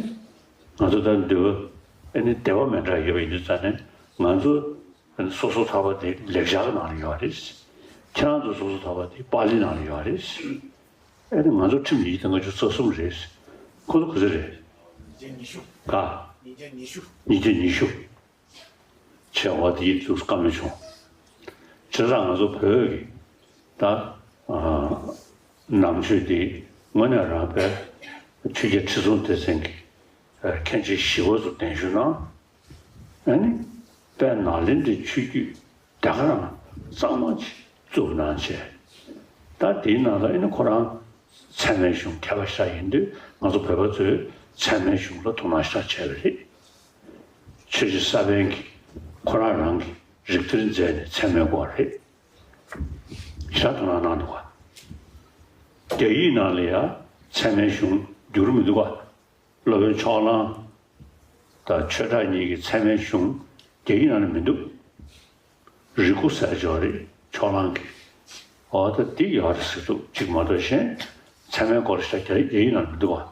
ང་ཚོ་ད་འདུལ་བ། ཨེ་ནི་དད་པ་མི་འདྲ་ཡོད་པ་ཡིན་དུས་ཙང་ནས་ང་ཚོ་སོ་སོ་ཐོབ་པ་དེ་ལེགས་སྦྱར་ནང་ལ་ཡོད་རེད། ཁྱེད་རང་ཚོ་སོ་སོ་ཐོབ་པ་དེ་པཱ་ལི་ནང་ལ་ཡོད་རེད། ཨེ་ནི་ང་ཚོ་ཁྲིམས་ཉིས་བརྒྱ་ལྔ་བཅུ་རྩ་གསུམ་རེད། ཁོ་ཚོ་ག་ཚོད་རེད། ཉིས་བརྒྱ་ཉི་ཤུ། ག་ཉིས་བརྒྱ་ཉི་ཤུ། ཉིས་བརྒྱ་ཉི་ཤུ། བྱས་པ་དེ་ཡིད་དུ་བཀའ་མོལ་བྱུང་། བྱས་ཙང་ང་ཚོ་བོད་ཀྱི་ད་ནང་ཆོས་འདི་དངོས་གནས་རང་དཔེ་ཆོས་རྒྱལ་ཁྲི་སྲོང་ལྡེ་བཙན་གྱི་མཁན་ཆེན་ཞི་བ་འཚོ་གདན་ཞུ་གནང་། ཨ་ནི་དཔལ་ནཱ་ལེནྡྲའི་ཆོས་བརྒྱུད་ད་ག་རང་གཙང་མ་ཅིག་བཙུགས་གནང་བྱས། ད་དེའི་ནང་ལ་ཨ་ནི་ཁོ་རང་ཚད་མའི་གཞུང་མཁས་པ་ཞིག་ཡིན་དུས་ང་ཚོ་བོད་པ་ཚོས་ཚད་མའི་གཞུང་ལ་དོ་སྣང་ཞེ་དྲག་བྱས་པ་རེད། ཆོས་རྗེ་ས་པཎ་གྱིས་ཁོ་རང་རང་གི་རིགས་གཏེར་མཛད་ནས་ཚད་མའི་སྐོར་རེད། ཞེ་དྲག་དོ་སྣང་གནང་འདུག་ག་རྒྱ་ཡིག་ནང་ལ་ཡང་ཚད་མའི་གཞུང་བསྒྱུར་མི་འདུག་ག་སློབ་དཔོན་ཕྱོགས་གླང་དང་ཆོས་གྲགས་གཉིས་ཀྱི་ཚད་མའི་གཞུང་རྒྱ་ཡིག་ནང་ལ་མི་འདུག་རིག་སྐུ་ཟེར་ཅིག་ཡོད་རེད་ཕྱོགས་གླང་གི། འོ་ད་འདི་ཡོད་རེད་ཟེར་འདུག་གཅིག་མ་གཏོགས་གཞན་ཚད་མའི་སྐོར་ཞེ་དྲག་རྒྱ་ཡིག་ནང་ལ་མི་འདུག་ག་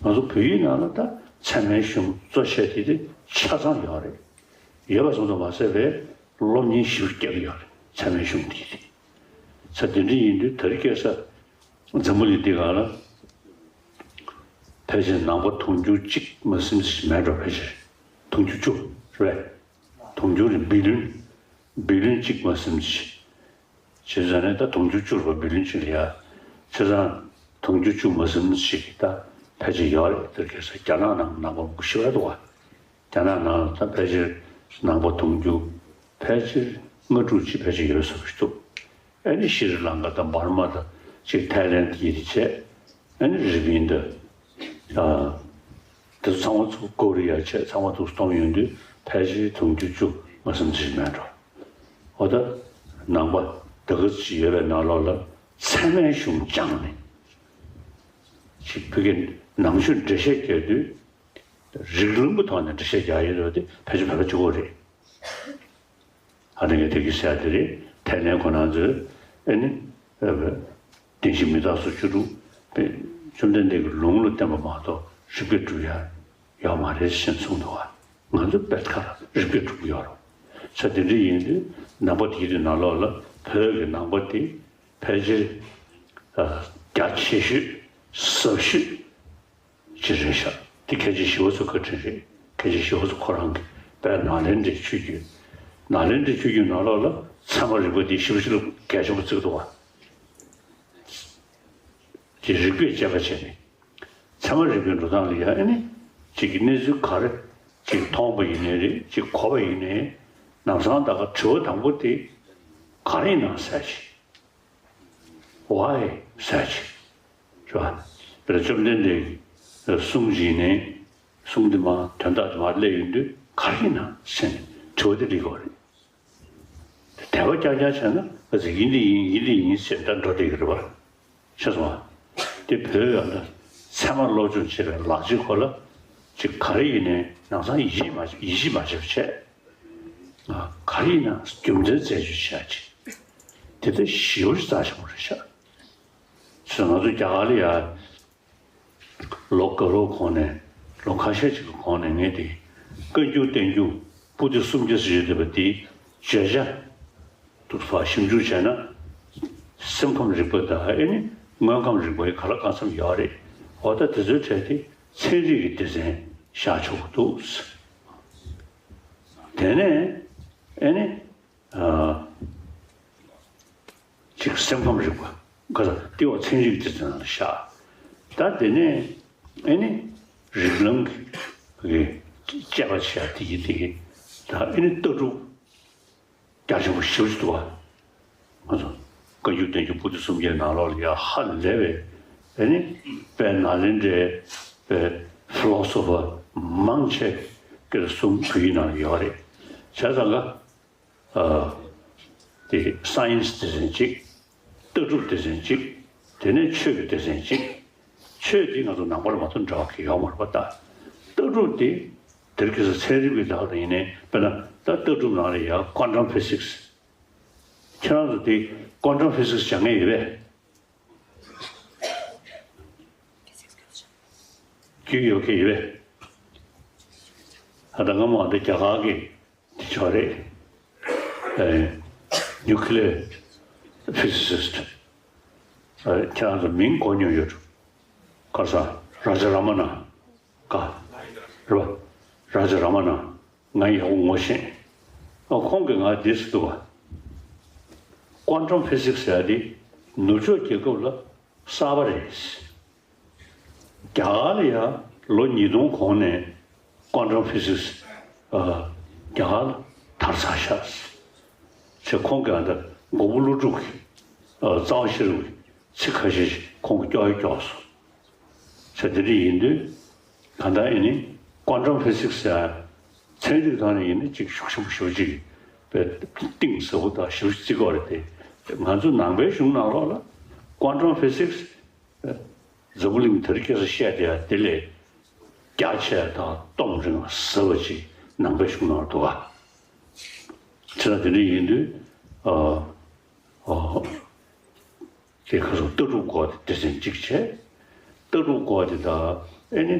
ང་ཚོ་བོད་ཡིག་ནང་ལ་ད་ཚད་མའི་གཞུང་གཙོ་ཆེ་དེ་དེ་ཆ་ཚང་ཡོད་རེད། ཡོད་པ་ཙམ་དུ་མ་ཟད་པའི་སློབ་གཉེར་ཞིབ་རྒྱག་གི་ཡོད་རེད་ཚད་མའི་གཞུང་དེ་དེ། ས་དེ་འདྲ་ཡིན་དུས་དེ་རིང་ཁ་སང་འཛམ་བུ་གླིང་འདི་སྒང་ལ་ཕལ་ཆེར་ནང་པ་དུང་ཕྱུར་གཅིག་མ་ཟིན་ཙམ་ཞིག་མེད་འགྲོ། ཕལ་ཆེར་དུང་ཕྱུར་བཅུ་རེད་པས། དུང་ཕྱུར་རེད། བི་ལིན་བི་ལིན་གཅིག་མ་ཟིན་ཙམ་ཞིག་བྱས་ཙང་ནས་ད་དུང་ཕྱུར་བཅུ་རེད་པ། བི་ལིན་གཅིག་ལ་ཡ། བྱས་ཙང་དུང་ཕྱུར་བཅུ་མ་ཟིན་ཙམ་ཞིག་གི་ད་ཕལ་ཆེར་ཡོད་རེད། དེ་ཁ་སང་རྒྱ་ནག་ནང་ནང་པ་མང་པོ་ཞེ་དྲག་འདུག་ག་རྒྱ་ནག་ནང་ལ་ད་ཕལ་ཆེར་ནང་པ་དུང་ཕྱུར་ཕལ་ཆེར་ལྔ་དྲུག་ཅིག་ཕལ་ཆེར་ཡོད་བཟོ་འདྲ་ཞིག་འདུག་ཨ་ནི་ཤྲི་ལངྐ་དང་འབར་མ་དང་ཅིག་ཐའི་ལེན་ཡིན་བྱས། ཨ་ནི་རི་པིན་དང་། ཨ། དེ་ཚོ་ཚང་མ་ཚུར་ཀོ་རི་ཡ་བྱས་ཚང་མ་ཚུར་གཏོང་ཡོང་དུས་ཕལ་ཆེར་དུང་ཕྱུར་བཅུ་མ་ཟིན་ཙམ་ཞིག་མེད་འགྲོ། འོ་ད་ནང་པ་ད་ག་ཅིག་ཡོད་པའི་ནང་ལོགས་ལ་ཚད་མའི་གཞུང་སྦྱངས་ནས་ཅིག་བོད་ཀྱི་ནང་ཆོས་འགྲེལ་བཤད་རྒྱག་དུས། རིགས་ལམ་གྱི་ཐོག་ནས་འགྲེལ་བཤད་རྒྱག་ཡོད་རེད་དེ་ཕལ་ཆེར་བོད་པ་གཅིག་པོ་རེད། ཨ་ནི་ངས་དེ་གི་བཤད་དེ་རེད། དེ་ནས་ཁོ་རང་ཚོས་ཨ་ནི་བསྟན་བཤིག་མི་རྟག་སོགས་བཅུ་དྲུག་བཅོམ་ལྡན་འདས་ཀྱི་ལུང་ལ་བརྟེན་པ་མ་གཏོགས་རིགས་པས་སྒྲུབ་ཡ་ཡོད་མ་རེད་ཞེས་གསུངས་འདུག་བ། ང་ཚོ་བོད་ཁ་ལ་རིགས་པས་སྒྲུབ་ཀྱི་ཡོད་རེད། ས་དེ་འདྲ་ཡིན་དུས་ནང་པ་དེའི་ནང་ལོགས་ལ་བོད་ཀྱི་ནང་པ་དེ་ཕལ་ཆེར་རྒྱ་ཆེ་ཤོས་ཟབ་ཤོས་ཅིག་རེད་ཤག་དེ་མཁན་ཆེན་ཞི་བ་འཚོ་བཀའ་དྲིན་རེད། མཁན་ཆེན་ཞི་བ་འཚོ་ཁོ་རང་གིས་དཔལ་ནཱ་ལེནྡྲའི་ཆོས་བརྒྱུད། ནཱ་ལེནྡྲའི་ཆོས་བརྒྱུད་ནང་ལོགས་ལ་ཚད་མ་རིག་པ་འདི་ཞེ་པོ་ཞིག་ལ་གལ་ཆེན་པོ་བརྩི་གི་འདུག་བ། དེ་རིགས་པས་དཔྱད་པ་བྱས་ནས། ཚད་མ་རིག་པའི་འགྲོ་སྟངས་ལ་ཡང་ཨ་ནི་གཅིག་གི་གནས་ཚུལ་ག་རེ་གཅིག་མཐོང་པ་ཡིན་ནའི་རེད། གཅིག་གོ་བ་ཡིན་ནའི། ནམ་སང་ད་ག་དྲི་བ་དང་པོ་དེ་ག་རེ་ཡིན་ནམ་ཟེར་ཅིག Why ཟེར་ཅིག་རེད་བ། དཔེར་ན་བཅོམ་ལྡན་འདས་ཀྱི་གསུང་གཞི་ནས་གསུང་དེ་མ་དོན་དག་དེ་མ་སླེབས་ཡོང་དུས་ག་རེ་ཡིན་ནམ་ཟེར་ནས་དྲི་བ་དེ་སླེབས་ཀྱི་ཡོད་རེད། དད་པ་རྐྱང་རྐྱང་བྱས་ན་ཨ་ཙི་ཡིན་འདི་ཡིན་ཡིན་འདི་ཡིན་ཟེར་ད་འགྲོ་བསྡད་ཀྱི་རེད་བ། ཤེས་སོང་ང་། དེ་བོད་ཡོད་ན་ཚད་མ་སློབ་སྦྱོང་བྱེད་པའི་ལག་ཆའི་སྐོར་ལ་ཅིག་ག་རེ་ཡིན་ནའི་ནང་སང་ཡིད་ཆེས་མ་ཡིད་ཆེས་མ་བྱེད་པ་བྱས། ང་ག་རེ་ཡིན་ན་རྒྱུ་མཚན་རྩད་གཅོད་བྱེད་ཡ་ཅིག་དེ་ལྟར་ཞེ་པོ་ཅིག་རྩ་ཆེན་པོ་རེད་ཤག་ཅེས་ང་ཚོ་རྒྱ་གར་ལ་ཡ། ལོ་འགའ་ལོ་གོང་ནས་ལོ་ཁ་ཤས་ཅིག་གི་གོང་ནས་ངས་དེ་བཀའ་འགྱུར་བསྟན་འགྱུར་པོ་ཏི་སུམ་བརྒྱ་ཟེར་ཡོད་བསྡད་པ་དེའི་བརྗོད་བྱ་དུ་ཕར་ཞིབ་འཇུག་བྱས་ན་སེམས་ཁམས་རིག་པ་དང་ཨེ་ནི་དངོས་ཁམས་རིག་པ་ཡི་ག་ལ་གང་འཚམ་ཡོད་རེད། འོ་ད་དེ་ཚོའི་གྲས་དེ་ཚན་རིག་གི་སྡེ་ཚན་བཞག་ཆོག་གི་འདུག་དེ་ནས་ཨེ་ནི། ཅིག་སེམས་ཁམས་རིག་པ་ག་ས་ལྟེ་བ་ཚན་རིག་དེ་ཚོ་ནང་ལ་བཞག་ད་དེ་ནས་ཨེ་ནི་རིགས་ལམ་གྱི་དཔྱད་པ་བྱས་དེ་ཡིན་དེ་ད་ཨེ་ནི་ལྟ་གྲུབ་རྒྱ་ཆེན་པོ་ཞེ་པོ་ཅིག་འདུག་བ། ང་ཚོ་བཀའ་འགྱུར་བསྟན་འགྱུར་པོ་ཏི་སུམ་བརྒྱའི་ནང་ལོགས་ལ་ཡ་ཧ་ལས་པའི་ཨེ་ནི་དཔལ་ནཱ་ལེནྡྲའི་དཔེ་ཕི་ལོ་སོ་ཕར་མང་ཆེ་གི་གསུང་བོད་ཡིག་ནང་ལ་ཡོད་རེད། བྱས་ཙང་ག་དེ་སའེན་སི་སྡེ་ཚན་གཅིག་ལྟ་གྲུབ་སྡེ་ཚན་གཅིག་དེ་ནས་ཆོས་ཀྱི་སྡེ་ཚན་གཅིག་ཆོས་དེ་ང་ཚོ་ནང་པ་ལ་མ་གཏོགས་འབྲེལ་བ་གང་ཡོད་མ་རེད་པ། ད་ལྟ་གྲུབ་དེ་དེར་གྱི་ཚན་རིག་པའི་ལག་ཏུ་ཡིན་ནའི་དཔེར་ན་ད་ལྟ་གྲུབ་ནང་ལ་ཡང་ཀོན་ཊམ་ཕི་སིག་སི། ཁྱེད་རང་ཚོ་དེ་ཀོན་ཊམ་ཕི་སིག་སི་སྦྱང་མཁན་ཡོད་པས། རྒྱུས་ཡོད་མཁན་ཡོད་པས། ཨ་ད་སྔ་མོ་ཨ་ད་རྒྱ་གར་གྱི་དེ་ཅོག་རེད། ཨེ། ནིའུ་ཀི་ལི་ཡར་ཕི་སི་སི་སི་ཊི། ཨེ། ཁྱེད་རང་ཚོ་མིང་གོ་མྱོང་ཡོད། ཁ་སང་རཱ་ཇ་ར་མ་ན་ག་རེད་པ། རཱ་ཇ་ར་མ་ན་ང་ཡག་པོ་ངོ་ཤེས། ཨ། ཁོང་གིས་ང་འདི་ཟེར་འདུག་པ། ཀོན་ཊམ་ཕི་སིག་སི་ཟེར་ཡ་དེ་ནུབ་ཕྱོགས་རྒྱལ་ཁབ་ལ་གསར་པ་རེད། རྒྱ་གར་ལ་ཡང་ལོ་ཉིས་སྟོང་གོང་ནས་ཀོན་ཊམ་ཕི་སིག་སི་ཨ་རྒྱ་གར་ལ་དར་ཚར་ཤག་ཅེས་ཁོང་གིས་ཨ་ད་མགོན་པོ་ཀླུ་སྒྲུབ་ཀྱི་ཨ་རྩ་བ་ཤེས་རབ་ཀྱི་ཚིག་ཁ་ཤས་ཤིག་ཁོང་གིས་སྐྱོར་ཡ་སྐྱོར་སོང་། ཅེས་དེ་འདྲ་ཡིན་དུས་གང་ལྟར་ཨེ་ནི་ཀོན་ཊམ་ཕི་སིག་སི་ཟེར་ཚན་རིག་ཐོག་ནས་ཡིན་ན་ཅིག་ཤུགས་ཆེན་པོ་ཞེ་པོ་ཅིག་པའི་གཏིང་ཟབ་པོ་དང་ཞེ་པོ་ཅིག་བརྩི་གི་ཡོད་རེད་དེ། ང་ཚོ་ནང་པའི་གཞུང་ནང་ལོགས་ལ་ཀོན་ཊམ་ཕི་སིག་སི་འཛམ་བུ་གླིང་དེ་རིང་ཁ་སང་བཤད་བསྡད་ཡ་དེ་ལས་རྒྱ་ཆེ་དང་སྟོབས་རིང་ཟབ་པ་ཅིག་ནང་པའི་གཞུང་ནང་ལ་འདུག་ག་བྱས་ན་དེ་འདྲ་ཡིན་དུས་ཨ་ཨ་དེ་ཁ་སང་ལྟ་གྲུབ་སྐོར་དེ་སྡེ་ཚན་གཅིག་བྱས། ལྟ་གྲུབ་སྐོར་དེ་དང་ཨེ་ནི་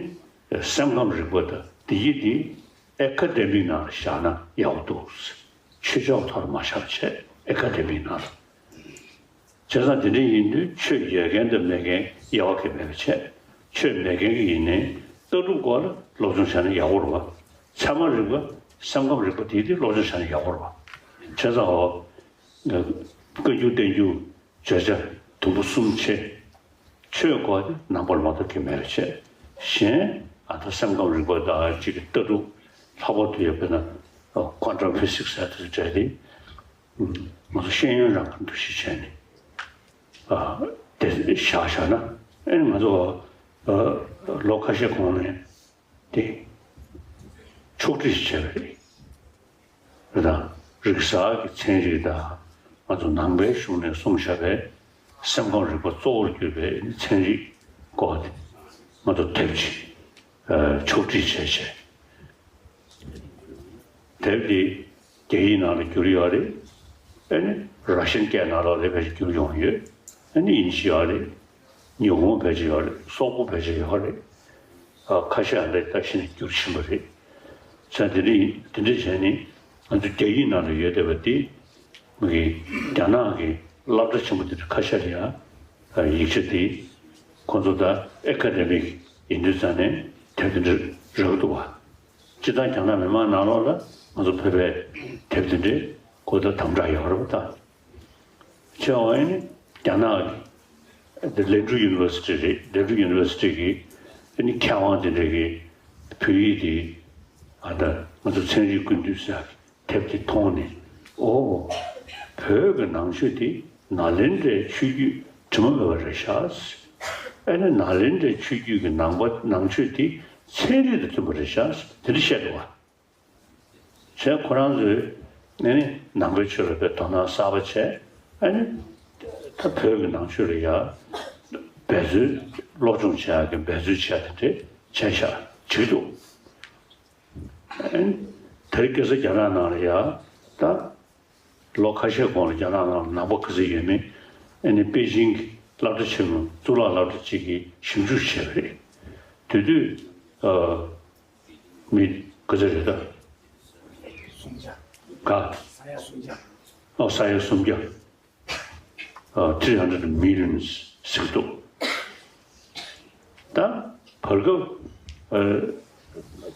སེམས་ཁམས་རིག་པ་དང་དེ་ཡི་དེ་ཨེ་ཀ་ཌེ་མིག་ནང་ལ་བཞག་ན་ཡག་པོ་འདུག་ཆོས་ཕྱོགས་ཐོག་ལ་མ་བཞག་བྱས་ཨེ་ཀ་ཌེ་མིག་ནང་ལ། བྱས་ཙང་དེ་འདྲ་ཡིན་དུས་ཆོས་ཡོད་མཁན་དང་མེད་མཁན་དབྱེ་བ་གང་ཡང་མེད་པ་བྱས། ཆོས་མེད་མཁན་གྱི་ཡིན་ནའི་ལྟ་གྲུབ་སྐོར་ལ་སློབ་སྦྱོང་བྱས་ན་ཡག་པོ་རེད་པ། ཚད་མ་རིག་པ་སེམས་ཁམས་རིག་པ་དེ་དེ་སློབ་སྦྱོང་བྱས་ན་ཡག་པོ་རེད་པ། བྱས་ཙང་འོ། བཀའ་འགྱུར་བསྟན་འགྱུར་བརྗོད་བྱ་དུམ་བུ་གསུམ་བྱས། ཆོས་སྐོར་དེ་ནང་པ་ལ་མ་གཏོགས་གང་ཡང་མེད་པ་བྱས། གཞན་ཨ་ད་སེམས་ཁམས་རིག་པ་དང་གཅིག་གི་ལྟ་གྲུབ་ལྷག་པར་དུ་ཡོད་པས་ན་ཀོན་ཊམ་ཕི་སིག་སི་ཟེར་དེ་ཚོ་གྲས་དེ། ང་ཚོ་ཤེས་ཡོན་རང་གི་འདུ་ཤེས་བྱས་ནས་ཨ་དེ་བཞག་བཞག་ན་ཨེ་ང་ཚོ་ཨ་ལོ་ཁ་ཤས་གོང་ནས་དེ་ཕྱོགས་སྒྲིག་བྱས་པ་རེད། རེད་དང་། རིག་གསར་གྱི་ཚན་རིག་དང་ང་ཚོ་ནང་པའི་གཞུང་ནས་གསུངས་བཞག་པའི་སེམས་ཁམས་རིག་པ་གཙོ་བོར་གྱུར་པའི་ཚན་རིག་སྐོར་དེ་ང་ཚོ་དེབ་ཅིག་ཨ་ཕྱོགས་སྒྲིག་བྱས་བྱས། དེབ་འདི་རྒྱ་ཡིག་ནང་ལ་བསྒྱུར་ཡོད་རེད། ཨ་ནི་ར་ཤན་སྐད་ནང་ལོགས་ལ་ཕལ་ཆེར་བསྒྱུར་ཡོང་ཡོད། ཨ་ནི་དབྱིན་ཇི་ཡོད་རེད། ཉི་ཧོང་ཕལ་ཆེར་ཡོད་རེད། སོག་པོ་ཕལ་ཆེར་ཡོད་རེད། ཨ་ཁ་ཤས་ཨ་འདྲ་ད་གཞི་ནས་བསྒྱུར་ཕྱིན་པ་རེད། བྱས་དེ་འདྲ་ཡིན་དེ་འདྲ་བྱས་ནས་ང་ཚོ་རྒྱ་ཡིག་ནང་ལ་ཡོད་བསྡད་པ་འདི་མི་གི་རྒྱ་ནག་གི་སློབ་གྲྭ་ཆེན་པོ་དེ་འདྲ་ཁ་ཤས་ལ་ཡང་ཡིག་ཆ་དེ་ཁོ་ཚོ་ད་ཨེ་ཀ་ཌེ་མིག་ཡིན་དུས་ཙང་ནས་དེབ་དེ་འདྲ་རག་གི་འདུག་བ། སྤྱིར་བཏང་རྒྱ་ནག་མི་མང་ནང་ལོགས་ལ་ང་ཚོ་བོད་པའི་དེབ་དེ་འདྲའི་གོ་བརྡ་དམ་དྲག་ཡོད་རེད་པ་ད། ཆེ་བ་ཡིན་ནི་རྒྱ་ནག་གི་ལན་ཀྲུའུ་ཡུ་ནི་ཝར་སི་ཊི་རེད། ལན་ཀྲུའུ་ཡུ་ནི་ཝར་སི་ཊི་གི་ཨ་ནི་མཁས་དབང་དེ་འདྲ་གི་བོད་ཡིག་དེ་ཨ་ད་ང་ཚོ་ཚན་རིག་ཀུན་བཏུས་ཟེར་ཡག་གི་ དེབ་དེ་མཐོང་ནས། ཨོ། བོད་ཀྱི་ནང་ཆོས་དེ་ནཱ་ལེནྡྲའི་ཆོས་བརྒྱུད་དྲི་མ་མེད་པ་རེད་ཤག། ཨ་ནི་ནཱ་ལེནྡྲའི་ཆོས་བརྒྱུད་ཀྱི་ནང་པ་ནང་ཆོས་དེ་ཚན་རིག་དང་མཐུན་པ་རེད་ཤག། དེ་འདྲ་བཤད་འདུག་བ། བྱས་ཁོ་རང་ཚོས་ཨ་ནི་ནང་པའི་ཆོས་ལ་དཔེ་དོ་སྣང་གསར་པ་བྱས། ཨ་ནི་ད་བོད་ཀྱི་ནང་ཆོས་ལ་ཡ་འབད་རྩོལ་སློབ་སྦྱོང་བྱེད་ཡག་གི་འབད་རྩོལ་བྱས་དེ་འདྲས་བྱས་ཤག་བྱེད་འདུག། ཨ་ནི་དེ་རིང་ཁ་སང་རྒྱ་ནག་ནང་ལ་ཡ་ད་ལོ་ཁ་ཤས་གོང་ལ་རྒྱ་ནག་ནང་ལ་ནང་པ་ག་ཚོད་ཡོད་མེད། ཨ་ནི་པེ་ཅིང་གི་སློབ་གྲྭ་ཆེན་མོ་གཙུག་ལག་སློབ་གྲྭ་གཅིག་གིས་ཞིབ་འཇུག་བྱས་པ་རེད། དེ་དུས་ཨ། མི་ག་ཚོད་རེད་ད། སུམ་བརྒྱ། ག་ས་ཡ་སུམ་བརྒྱ། ཨོ་ས་ཡ་སུམ་བརྒྱ། ཨ། three hundred millions ཟེར་གྱི་འདུག། ད་བར་སྐབས་ཨ།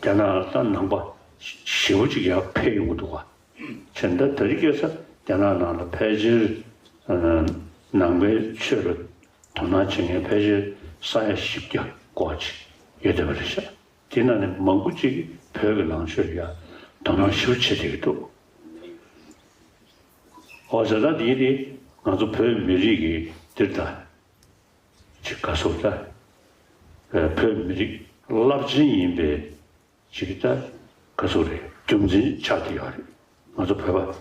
རྒྱ་ནག་ད་ནང་པ་ཞེ་པོ་ཅིག་ཡར་འཕེལ་ཡོང་གི་འདུག་ག། བྱས་ད་དེ་རིང་ཁ་སང་རྒྱ་ནག་ནང་ལ་ཕལ་ཆེར་ཨ། ནང་པའི་ཆོས་ལ་དོ་སྣང་བྱེད་མཁན་ཕལ་ཆེར་ས་ཡ་བཞི་བརྒྱ་སྐོར་ཅིག་ཡོད་བསྡད་པ་རེད་ཤག། དེ་ནང་ནས་མང་པོ་ཅིག་གིས་བོད་ཀྱི་ནང་ཆོས་ལ་ཡང་དོ་སྣང་ཞེ་པོ་བྱེད་བསྡད་ཀྱི་འདུག། འོ་བྱས་ཙང་དེ་དེ་ང་ཚོ་བོད་མི་རིགས་ཀྱི་འདིར་ད་ཅིག་ག་སོགས་ད་བོད་མི་རིགས་རླབས་ཆེན་ཡིན་པའི་ཅིག་ད་ག་སོགས་རེད། རྒྱུ་མཚན་ཆགས་བསྡད་ཡོད་རེད། ང་ཚོ་བོད་པ་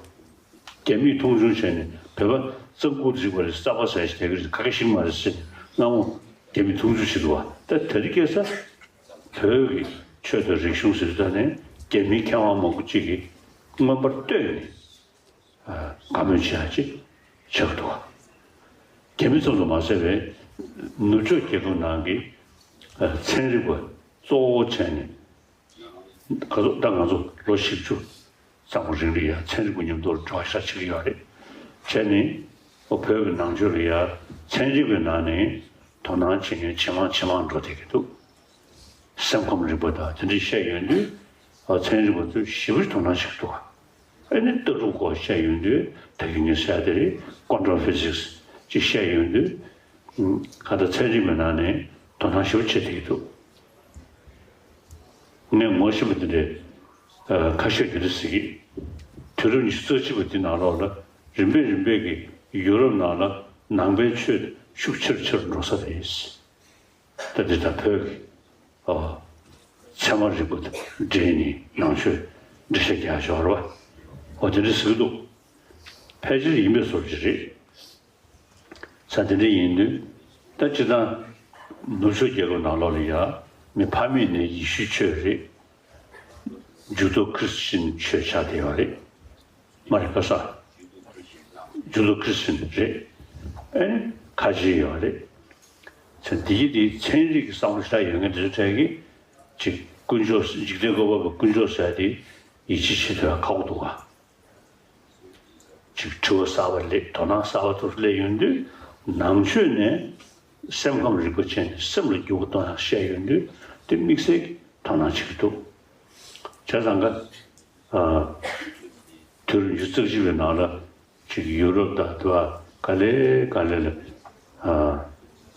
རྒྱ་མིས་མཐོང་ཆུང་བྱས་ནས་བོད་པ་རྩྭ་ཁུག་རིག་པ་རེད། རྩ་བ་ཟ་ཞིག་བསྡད་ཀྱི་རེད། ཁ་ཁ་ཤིག་མ་རེད་ཟེར་སྔ་མོ་རྒྱ་མིས་མཐོང་ཆུང་བྱེད་འདུག་བ། ད་དེ་རིང་ཁ་སང་བོད་ཀྱི་ཆོས་དང་རིག་གཞུང་ཟེར་དུས་ད་ནས་རྒྱ་མིའི་མཁས་དབང་མང་པོ་ཅིག་གིས་མངོན་པར་བསྟོད་ནས་ཨ། བཀའ་མོལ་བྱེད་ཡག་ཅིག་ཆགས་འདུག། རྒྱ་མི་ཙམ་དུ་མ་ཟད་པའི་ནུབ་ཕྱོགས་རྒྱལ་ཁབ་ནང་གི་ཨ། ཚན་རིག་པ་གཙོ་བོ་བྱས་ནས་ག་ཚོད་ད་ང་ཚོ་ལོ་བཞི་བཅུ་ཙམ་གྱི་རིང་ལ་ཡང་ཚན་རིག་པ་མཉམ་དུ་འགྲོ་བཞག་བྱེད་ཀྱི་ཡོད་རེད། བྱས་ནས་ཨོ་བོད་ཀྱི་ནང་ཆོས་ལ་ཡང་ཚན་རིག་པའི་ནང་ནས་དོ་སྣང་བྱེད་མཁན་ཇེ་མང་ཇེ་མང་འགྲོ་བསྡད་ཀྱི་འདུག། སེམས་ཁམས་རིག་པ་དང་དེ་འདྲ་བཤད་ཡོང་དུས་ཨ། ཚན་རིག་པ་ཚོས་ཞེ་པོ་དོ་སྣང་བྱེད་ཀྱི་འདུག། ཨ་ནི་ལྟ་གྲུབ་སྐོར་བཤད་ཡོང་དུས་ད་གིན་ངས་ཟེར་དེ་རེད། quantum physics ཅིག་བཤད་ཡོང་དུས་ཨ། ད་ཚན་རིག་པའི་ནང་ནས་དོ་སྣང་ཞེ་པོ་བྱེད་བསྡད་ཀྱི་འདུག། ངས་ངོ་ཤེས་པ་དེ་འདྲས་ཨ། ཁ་ཤས་དེ་འདྲ་ཟེར་གྱི། དུས་རབས་ཉི་ཤུ་རྩ་གཅིག་པ་དེ་ནང་ལོགས་ལ་རིམ་པས་རིམ་པས་ཀྱིས་ཡུ་རོབ་ནང་ལ་ནང་པའི་ཆོས་ཤུགས་ཆེ་རུ་ཆེ་རུ་འགྲོ་ས་རེད། ད་འདི་ལྟར་བོད་ཀྱི་ཨོ། ཚད་མ་རིག་པ་དང་འབྲེལ་ནས་ནང་ཆོས་འགྲེལ་བཤད་རྒྱག་ཞོར་བ། ཨོ་དེ་འདྲ་ཟེར་གྱི་འདུག། ཕལ་ཆེར་ཡིན་པའི་བཟོ་ཅིག་རེད། ས་དེ་འདྲ་ཡིན་དུས་ད་སྤྱིར་བཏང་ནུབ་ཕྱོགས་རྒྱལ་ཁབ་ནང་ལོགས་ལ་ཡ་མི་ཕ་མེས་ནས་ཡེ་ཤུའི་ཆོས་རེད། ཇུ་དོ་ཁྲི་སི་ཅན་ཆོས་ཆགས་བསྡད་ཡོད་རེད། མ་རེད་པ་ས། ཇུ་དོ་ཁྲི་སི་ཅན་རེད། ཨེ་ནི་ཁ་ཆེ་ཡོད་རེད། ཚེ་འདི་ཡི་དེ་ཚན་རིག་གི་བསམ་བློ་ཞེ་དྲག་ཡོད་མཁན་དེ་ཚོ་གྲས་ཀྱིས་ཅིག་དཀོན་མཆོག་འཇིག་རྟེན་བཀོད་པ་པོ་དཀོན་མཆོག་ཟེར་དེ་ཡིད་ཆེས་བྱེད་ཐུབ་ཡ་ཁག་པོ་འདུག་ག། ཅིག་དྲི་བ་གསར་པ་སླེབས། དོ་སྣང་གསར་པ་ཚོ་སླེབས་ཡོང་དུས་ནང་ཆོས་ནས་སེམས་ཁམས་རིག་པ་བྱས་ནས་སེམས་ལ་འགྱུར་བ་གཏོང་ཡག་བཤད་ཡོང་དུས་དེ་དམིགས་བསལ་གྱི་དོ་སྣང་བྱེད་ཀྱི་འདུག། བྱས་ཙང་ཀ་ཨ། དུས་རབས་ཉི་ཤུ་རྩ་གཅིག་པའི་ནང་ལ་ཅིག་ཡུ་རོབ་དང་དུ་བ་ག་ལེ་ག་ལེ་ལ་ཨ།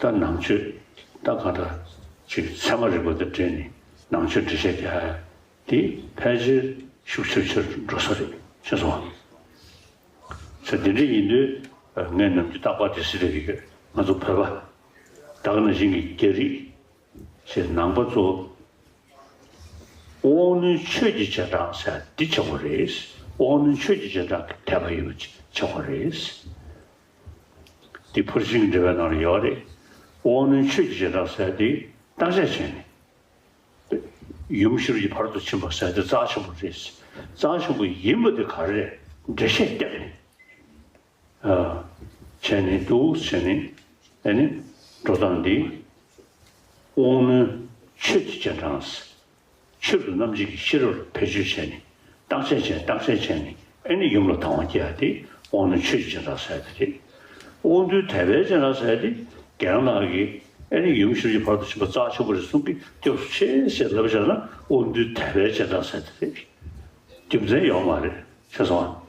ད་ནང་ཆོས་ད་ག་འདྲ་ཅིག་ཚད་མ་རིག་པ་དང་འབྲེལ་ནས་ནང་ཆོས་འགྲེལ་བཤད་རྒྱག་ཡ། དེ་ཕལ་ཆེར་ཤུགས་ཆེར་ཆེར་འགྲོ་ས་རེད་ཤེས་སོང་། ས་དེ་འདྲ་ཡིན་དུས་ངས་ནམ་རྒྱུན་རྟག་པར་དེ་ཟེར་བསྡད་ཀྱི་ཡོད། ང་ཚོ་བོད་པ་ད་ག་ནང་བཞིན་གྱི་རྒྱ་རིགས་ཞེས་ནང་པ་ཚོ་དབང་རྣོན་ཆོས་ཀྱི་རྗེས་འབྲང་ཟེར་འདི་ཆགས་པ་རེད། དབང་རྣོན་ཆོས་ཀྱི་རྗེས་འབྲང་གི་དད་པ་ཡོད་པ་ཆགས་པ་རེད། འདི་ཕར་ཕྱིན་གྱི་འགྲེལ་པའི་ནང་ལ་ཡོད་རེད། དབང་རྣོན་ཆོས་ཀྱི་རྗེས་འབྲང་ཟེར་འདི་བརྟག་དཔྱད་བྱས་ནས། ཡུམ་ཤེས་རབ་ཀྱི་ཕ་རོལ་ཏུ་ཕྱིན་པ་ཟེར་དེ་རྩ་ཆེན་པོ་རེད། རྩ་ཆེན་པོ་ཡིན་པ་དེ་ག་རེ་རེད། འགྲེལ་བཤད་བརྒྱབ་ནས་ཨ། བྱས་ནས་འདུག་བྱས་ནས་ཨ་ནི་འགྲོ་སྟངས་འདི་དབང་རྣོན་ཆོས་ཀྱི་རྗེས་འབྲང་ཟེར། ཆོས་སུ་རྣམ་འབྱེད་ཀྱི་ཤེས་རབ་ལ་བེད་སྤྱོད་བྱས་ནས་བརྟག་དཔྱད་བྱས་བརྟག་དཔྱད་བྱས་ནས་ཨ་ནི་ཡུམ་ལ་དད་པ་སྐྱེ་ཡ་དེ་དབང་རྣོན་ཆོས་ཀྱི་རྗེས་འབྲང་ཟེར་ཡ་དེ་རེད། དབང་རྣོན་དད་པའི་རྗེས་འབྲང་ཟེར་ཡ་དེ་རྒན་ལགས་ཀྱིས་ཨ་ནི་ཡུམ་ཤེས་རབ་ཀྱི་ཕ་རོལ་ཏུ་ཕྱིན་པ་རྩ་ཆེན་པོ་རེད་གསུང་གི། སྐྱབས་སུ་མཆི་ཟེར་ལབ་བཞག་ན་དབང་རྣོན་དད་པའི་རྗེས་འབྲང་ཟེར་ཡ་དེ་རེད། རྒྱུ་མཚན་ཡོད་མ་རེད་ཤེས་སོང་ཨ།